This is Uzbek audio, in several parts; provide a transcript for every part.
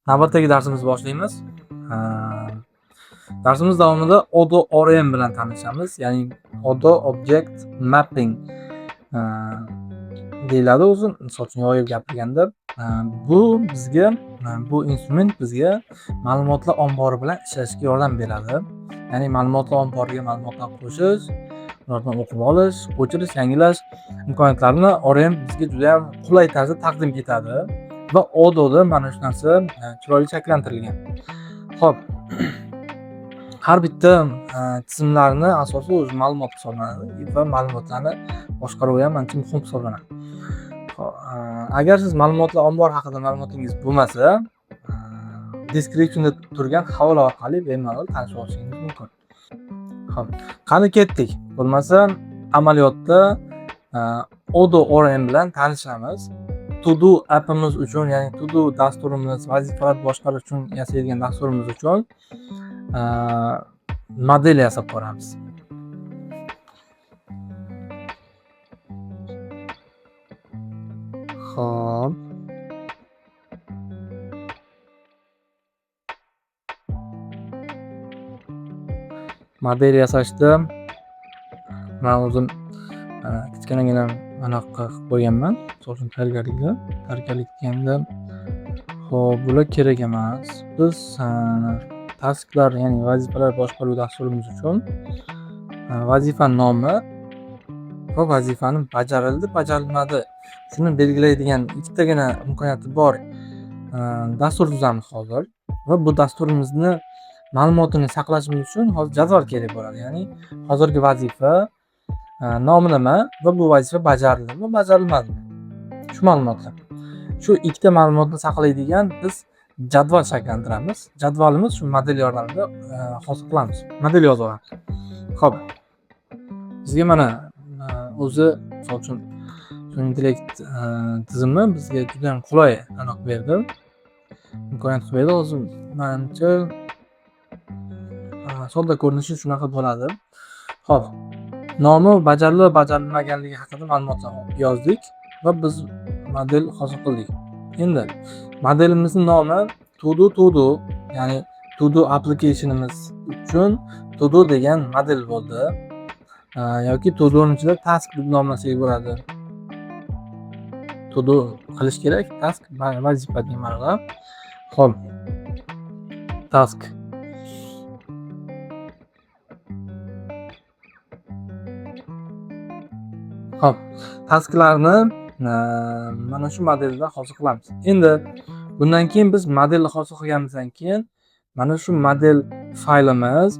Navbatdagi darsimizni boshlaymiz. Darsimiz davomida Odoo ORM bilan tanishamiz. Ya'ni Odoo Object Mapping deyiladi o'zi, misol uchun yoyib gapirganda. Bu bizga, bu instrument bizga ma'lumotlar ombori bilan ishlashga yordam beradi. Ya'ni ma'lumotlar omboriga ma'lumotlar qo'shish, ulardan o'qib olish, o'chirish, yangilash imkoniyatlarini ORM bizga juda ham qulay tarzda taqdim etadi va Odoo'da mana shu narsa chiroyli shakllantirilgan. Xo'p, har bitta tizimlarni asosi o'zi ma'lumot hisoblanadi va ma'lumotlarni boshqaruvi ham ancha muhim hisoblanadi. Xo'p, agar siz ma'lumotlar ombori haqida ma'lumotingiz bo'lmasa, descriptionda turgan havola orqali bemalol tanishib olishingiz mumkin. Xo'p, qani ketdik. Bo'lmasa amaliyotda Odoo ORM bilan tanishamiz. To do appimiz uchun, ya'ni to do dasturimiz, vazifalar boshqarish uchun yasaydigan dasturimiz uchun model yasab ko'ramiz. Xo'p. Model yasashda men o'zim kichkinagina anaqa qilib qo'yganman. Misol uchun tayyorgarlikda, tayyorgarlik deganda, xo'p, bular kerak emas. Biz tasklar, ya'ni vazifalar boshqaruv dasturimiz uchun vazifa nomi va vazifani bajarildi, bajarilmadi shuni belgilaydigan ikkitagina imkoniyati bor dastur tuzamiz hozir va bu dasturimizni ma'lumotini saqlashimiz uchun hozir jadval kerak bo'ladi. Ya'ni hozirgi vazifa nomi nima va bu vazifa bajarildimi, bajarilmadimi? Shu ma'lumotlar. Shu ikkita ma'lumotni saqlaydigan biz jadval shakllantiramiz. Jadvalimiz shu model yordamida hosil qilamiz. Model yozib olamiz. Xo'p. Bizga mana o'zi misol uchun sun'iy intellekt tizimi bizga juda ham qulay aniq berdi. Imkoniyat qilib berdi. Hozir menimcha sodda ko'rinishi shunaqa bo'ladi. Xo'p. Nomi bajarilib bajarilmaganligi haqida ma'lumotlar yozdik va biz model hosil qildik. Endi modelimizning nomi to do to do, ya'ni to do applicationimiz uchun to do degan model bo'ldi. Yoki to do'ning ichida task deb nomlasak bo'ladi. To do qilish kerak, task vazifa degan ma'noda. Xo'p. Task. Xo'p, tasklarni mana shu modelda hosil qilamiz. Endi bundan keyin biz modelni hosil qilganimizdan keyin mana shu model faylimiz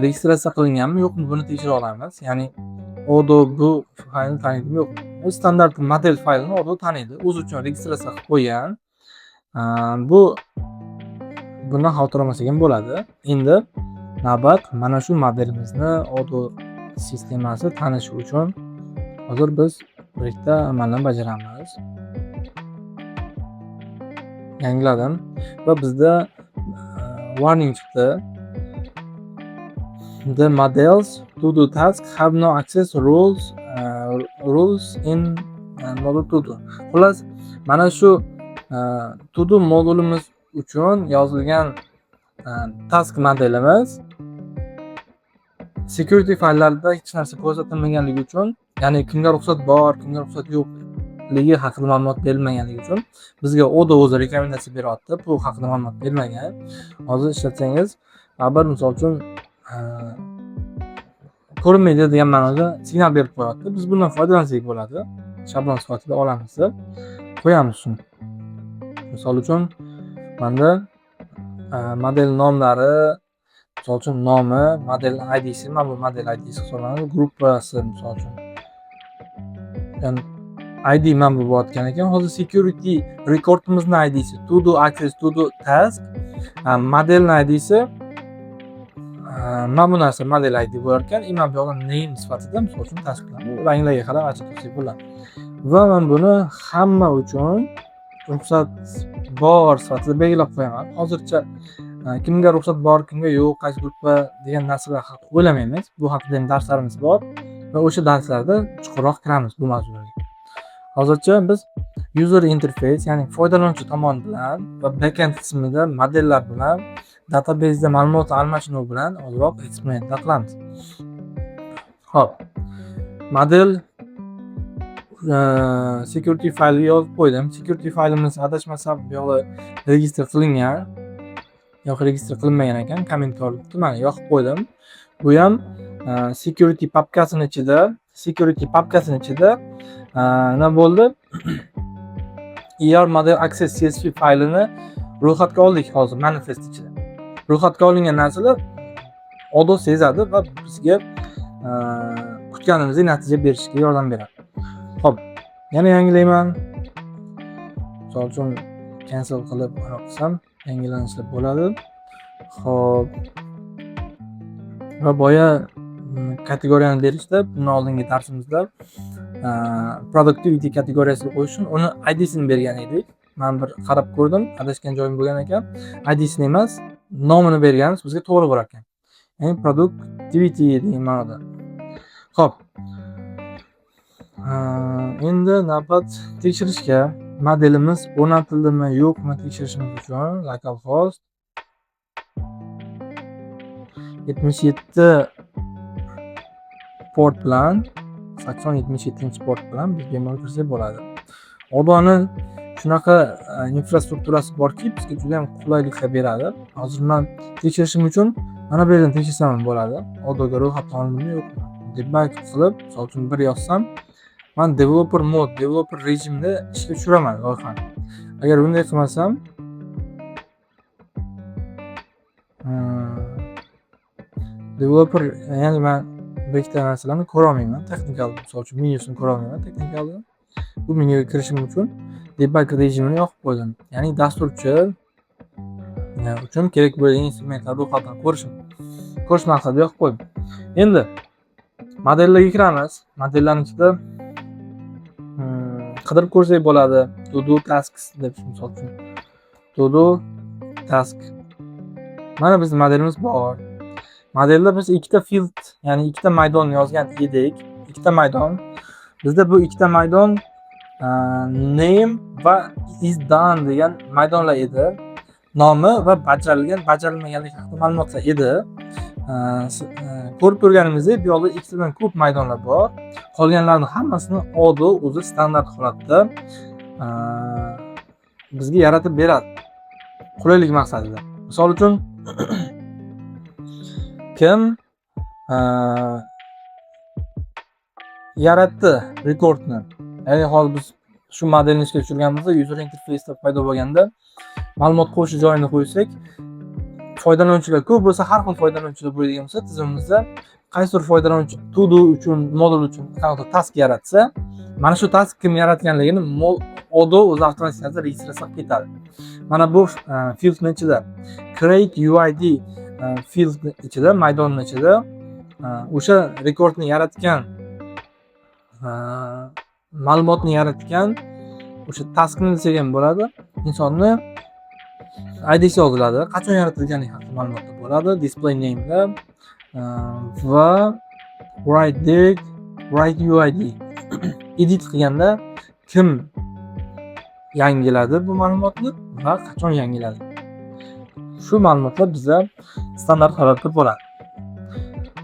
registratsiya qilinganmi yo'qmi buni tekshira olamiz. Ya'ni Odoo bu faylni taniydimi yo'qmi? Bu standart model faylini Odoo taniydi. O'zi uchun registratsiya qilib qo'ygan. Bu bundan xavotir olmasak ham bo'ladi. Endi navbat mana shu modelimizni Odoo sistemasi tanishi uchun hozir biz birikta amalni bajaramiz. Yangiladim va bizda warning chiqdi. The models to do task have no access rules in module to do. Xullas, mana shu to do modulimiz uchun yozilgan task modelimiz security fayllarida hech narsa ko'rsatilmaganligi uchun, ya'ni kimga ruxsat bor, kimga ruxsat yo'qligi haqida ma'lumot berilmaganligi uchun bizga Odoo o'zi rekomendatsiya beryapti. Bu haqida ma'lumot bermagan. Hozir ishlatsangiz, baribir misol uchun ko'rinmaydi degan ma'noda signal berib qo'yapti. Biz bundan foydalansak bo'ladi. Shablon sifatida olamiz deb qo'yamiz shuni. Misol uchun menda model nomlari, misol uchun nomi, model IDsi, mana bu model IDsi hisoblanadi, gruppasi misol uchun. Ya'ni ID mana bu bo'layotgan ekan. Hozir security recordimizni IDsi, to do access, to do task, modelni IDsi mana bu narsa model ID bo'lar ekan. Mana bu yoqda name sifatida misol uchun tasklarni ranglarga qarab ajratsak bo'ladi. Va men buni hamma uchun ruxsat bor sifatida belgilab qo'yaman. Hozircha kimga ruxsat bor, kimga yo'q, qaysi gruppa degan narsalar haqida o'ylamaymiz. Bu haqida ham darslarimiz bor va o'sha darslarda chuqurroq kiramiz bu mavzularga. Hozircha biz user interface, ya'ni foydalanuvchi tomon bilan va backend qismida modellar bilan, database'da ma'lumot almashinuvi bilan ozroq eksperimentlar qilamiz. Xo'p. Model security fayliga yozib qo'ydim. Security faylimiz, adashmasam, bu yoqda registr qilingan. Yo'q, registr qilinmagan ekan, kommentga olibdi. Mana, yoqib qo'ydim. Bu ham security papkasini ichida, security papkasini ichida nima bo'ldi? ER model access CSV faylini ro'yxatga oldik hozir manifest ichida. Ro'yxatga olingan narsalar Odoo sezadi va bizga kutganimizdek natija berishga yordam beradi. Xo'p, yana yangilayman. Misol uchun, cancel qilib qilsam, yangilanishlar bo'ladi. Xo'p. Va boya kategoriyani berishda, bundan oldingi darsimizda productivity kategoriyasiga qo'yish uchun uni IDsini bergan edik. Men bir qarab ko'rdim, adashgan joyim bo'lgan ekan. IDsini emas, nomini berganmiz, bizga to'g'ri bo'lar ekan. Ya'ni productivity degan ma'noda. Xo'p. Endi navbat tekshirishga, modelimiz o'rnatildimi, yo'qmi tekshirishimiz uchun localhost 77 port bilan, 8077-port bilan biz bemalol kirsak bo'ladi. Odooni shunaqa infrastrukturasi borki, bizga juda ham qulayliklar beradi. Hozir man tekshirishim uchun mana bu yerdan tekshirsam ham bo'ladi. Odooga ro'yxatdan olindimi, yo'qmi? Debug qilib, misol uchun, bir yozsam, man developer mode, developer rejimda ishga tushiraman loyihani. Agar bunday qilmasam, developer, ya'ni man bu ikkita narsalarni ko'ra olmayman. Technical, misol uchun, menyusini ko'ra olmayman technicalni. Bu menyuga kirishim uchun debug rejimini yoqib qo'ydim. Ya'ni dasturchi uchun kerak bo'lgan instrumentlar ro'yxatini ko'rish maqsadida yoqib qo'ydim. Endi modellarga kiramiz. Modellarning ichida qidirib ko'rsak bo'ladi. To do tasks deb, misol uchun. To do task. Mana, bizning modelimiz bor. Modelda biz ikkita field, ya'ni ikkita maydon yozgan edik. Ikkita maydon. Bizda bu ikkita maydon name va is done degan maydonlar edi. Nomi va bajarilgan, bajarilmaganlik haqida ma'lumotlar edi. Ko'rib turganimizdek, bu yoqda ikkitadan ko'p maydonlar bor. Qolganlarning hammasini Odoo o'zi standart holatda bizga yaratib beradi. Qulaylik maqsadida. Misol uchun, kim yaratdi rekordni? Ya'ni hozir biz shu modelni ishga tushirganimizda, user interface'da paydo bo'lganda, ma'lumot qo'shish joyini qo'ysak, foydalanuvchilar ko'p bo'lsa, har xil foydalanuvchilar bo'ladigan bo'lsa, tizimimizda qaysidir foydalanuvchi to do uchun, modul uchun qanaqadir task yaratsa, mana shu task kim yaratganligini Odoo o'zi avtomatik tarzda registratsiya qilib ketadi. Mana bu fieldni ichida, create UID field ichida, maydonni ichida o'sha rekordni yaratgan, ma'lumotni yaratgan, o'sha taskni desak ham bo'ladi, insonni IDsi yoziladi, qachon yaratilganligi haqida ma'lumotlar bo'ladi, display name'da va write date, write UID. Edit qilganda kim yangiladi bu ma'lumotni va qachon yangiladi. Shu ma'lumotlar bizda standart holatda bo'ladi.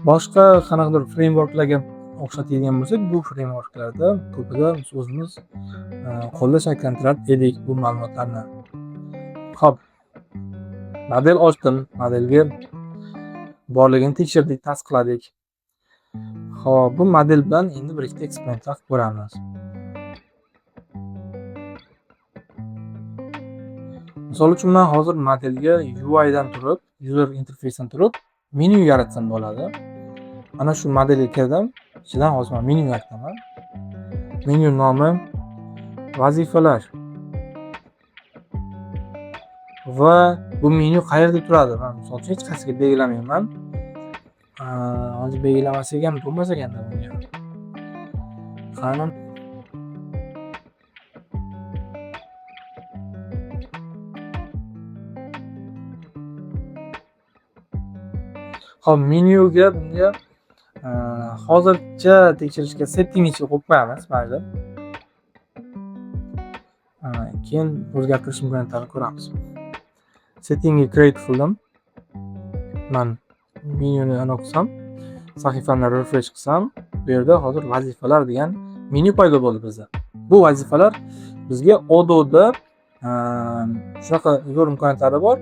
Boshqa qanaqadir frameworklarga o'xshatadigan bo'lsak, bu frameworklarda ko'pida biz o'zimiz qo'lda shakllantirar edik bu ma'lumotlarni. Xo'p. Model ochdim. Modelga borligini tekshirdik, tasdiqladik. Xo'p, bu model bilan endi bir ikkita eksperimentlar qilib ko'ramiz. Misol uchun, men hozir modelga UI dan turib, user interfacedan turib menyu yaratsam bo'ladi. Mana shu modelga kirdim. Ichidan hozir men menyu yarataman. Menyu nomi vazifalar. Va bu menyu qayerda turadi? Men, misol uchun, hech qaysiga belgilamayman. Hozir belgilamasak ham bo'lmas ekanda bunga. Qani? Xo'p, menyuga bunga hozircha tekshirishga setting ichiga qo'yib qo'yamiz, mayli. Keyin o'zgartirish imkoniyatlarini ko'ramiz. Settingga create qildim. Man menyuni anaqa qilsam, sahifani refresh qilsam, bu yerda hozir vazifalar degan menyu paydo bo'ldi bizda. Bu vazifalar bizga Odoo'da shunaqa zo'r imkoniyatlari bor.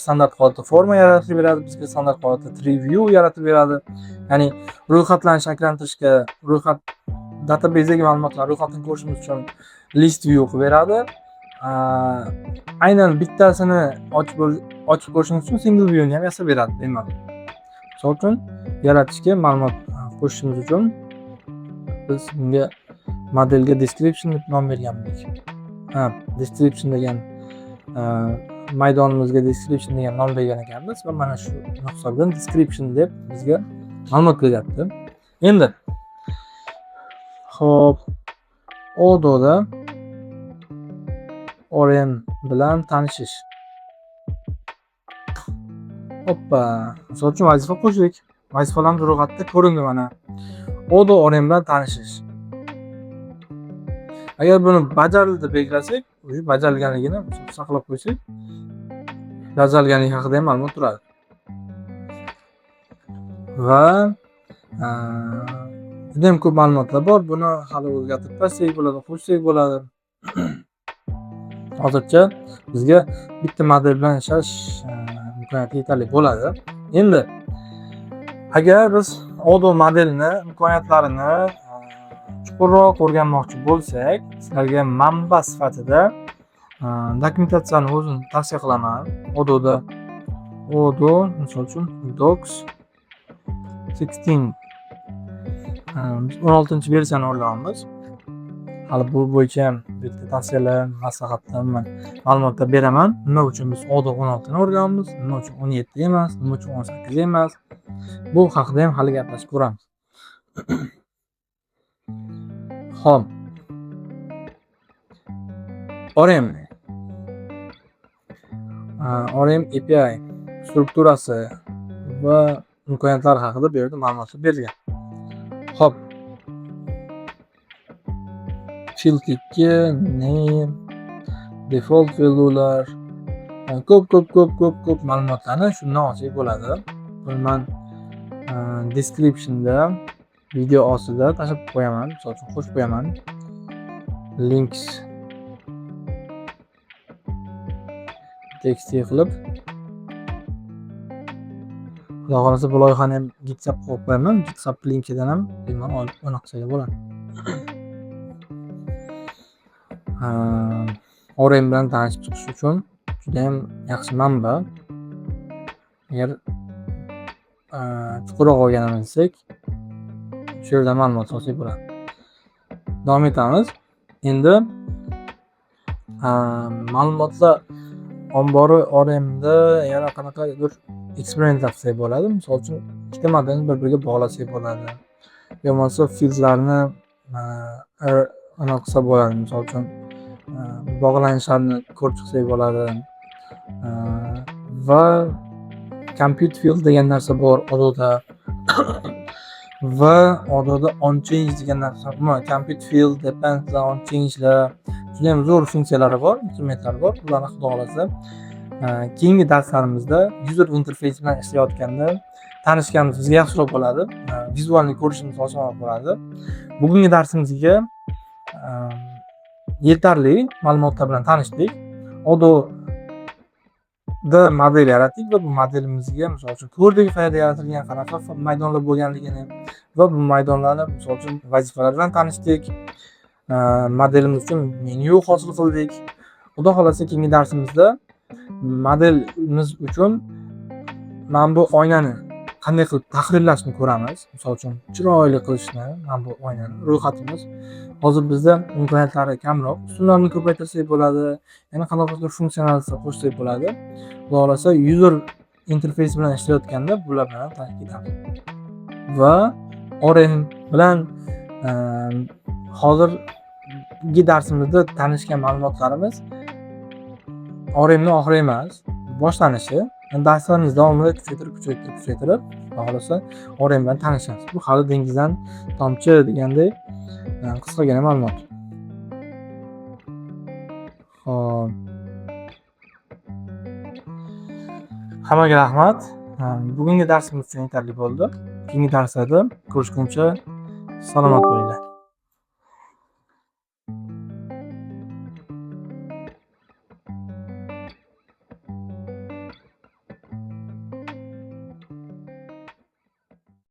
Standart holatda forma yaratib beradi, bizga standart holatda tree view yaratib beradi. Ya'ni ro'yxatlarni shakllantirishga, ro'yxat databasedagi ma'lumotlar ro'yxatini ko'rishimiz uchun list view qilib beradi. Aynan bittasini ochib ko'rishimiz uchun single viewni ham yasab beradi bemalol. Misol uchun, yaratishga ma'lumot qo'shishimiz uchun biz bunga modelga description deb nom bergandik. Ha, description degan maydonimizga description degan nom bergan ekanmiz va mana shu hisobidan description deb bizga ma'lumot beryapti. Endi xo'p, Odoo'da ORM bilan tanishish. Hoppa, misol uchun vazifa qo'shdik. Vazifalarimiz ro'yxatda ko'rindi mana. Odoo ORM bilan tanishish. Agar buni bajarildi deb belgilasak, уже bajarilganligini saqlab qo'ysak, bajarilganligi haqida ham ma'lumot turadi. Va juda ham ko'p ma'lumotlar bor. Buni hali o'zgartirib tashlasak bo'ladi, qo'shsak bo'ladi. Hozircha bizga bitta model bilan ishlash imkoniyati yetarli bo'ladi. Endi agar biz Odoo modelini imkoniyatlarini chuqurroq o'rganmoqchi bo'lsak, sizlarga manba sifatida dokumentatsiyani o'zini tavsiya qilaman. Odoo'da Odoo, misol uchun, Docs 16, biz 16-versiyani o'rganyapmiz. Hali bu bo'yicha ham bitta tavsiyalar, maslahatlar, ma'lumotlar beraman. Nima uchun biz Odoo 16 ni o'rganyapmiz, nima uchun 17 emas, nima uchun 18 emas. Bu haqida ham hali gaplashib ko'ramiz. Xo'p. ORM. ORM API strukturasi va imkoniyatlari haqida bu yerda ma'lumotlar berilgan. Xo'p. Field 2, name, default value'lar, ko'p ko'p ko'p ko'p ko'p ma'lumotlarni shundan olsak bo'ladi. Buni man descriptionda video ostida tashlab qo'yaman, misol uchun qo'shib qo'yaman. Links txt qilib, Xudo xohlasa bu loyihani ham GitHub qo'yib qo'yaman. GitHub linkidan ham bemalol olib anaqa qilsak bo'ladi. ORM bilan tanishib chiqish uchun juda ham yaxshi manba. Agar chuqurroq o'rganaman desak, shu yerdan ma'lumot olsak bo'ladi. Davom etamiz. Endi ma'lumotlar ombori ORMda yana qanaqadir eksperimentlar qilsak bo'ladi. Misol uchun, ikkita modelni bir-biriga bog'lasak bo'ladi. Yo bo'lmasa fieldlarni anaqa qilsa bo'ladi. Misol uchun, bog'lanishlarni ko'rib chiqsak bo'ladi. Va compute field degan narsa bor Odoo'da. Va Odoo'da on change degan narsa, umuman compute field, dependlar, on change'lar juda ham zo'r funksiyalari bor, instrumentlari bor. Ularni Xudo xohlasa keyingi darslarimizda user interface bilan ishlayotganda tanishganimiz bizga yaxshiroq bo'ladi. Vizualni ko'rishimiz osonroq bo'ladi. Bugungi darsimizga yetarli ma'lumotlar bilan tanishdik. Odoo'da model yaratdik va bu modelimizga, misol uchun, ko'rdik qayerda yaratilgan, qanaqa maydonlar bo'lganligini va bu maydonlarni, misol uchun, vazifalar bilan tanishdik. Modelimiz uchun menyu hosil qildik. Xudo xohlasa keyingi darsimizda modelimiz uchun mana bu oynani qanday qilib tahrirlashni ko'ramiz. Misol uchun, chiroyli qilishni mana bu oynani ro'yxatimiz. Hozir bizda imkoniyatlari kamroq. Ustunlarni ko'paytirsak bo'ladi, yana qanaqadir funksionalni qo'shsak bo'ladi. Xudo xohlasa user interface bilan ishlayotganda bular bilan tanishib ketamiz. Va ORM bilan hozirgi darsimizda tanishgan ma'lumotlarimiz ORMni oxiri emas, boshlanishi. Darslarimiz davomida kuchaytirib, kuchaytirib, kuchaytirib, Xudo xohlasa ORM bilan tanishamiz. Bu hali dengizdan tomchi degandek qisqagina ma'lumot. Xo'p. Hammaga rahmat. Bugungi darsimiz uchun yetarli bo'ldi. Keyingi darslarda ko'rishguncha salomat bo'linglar.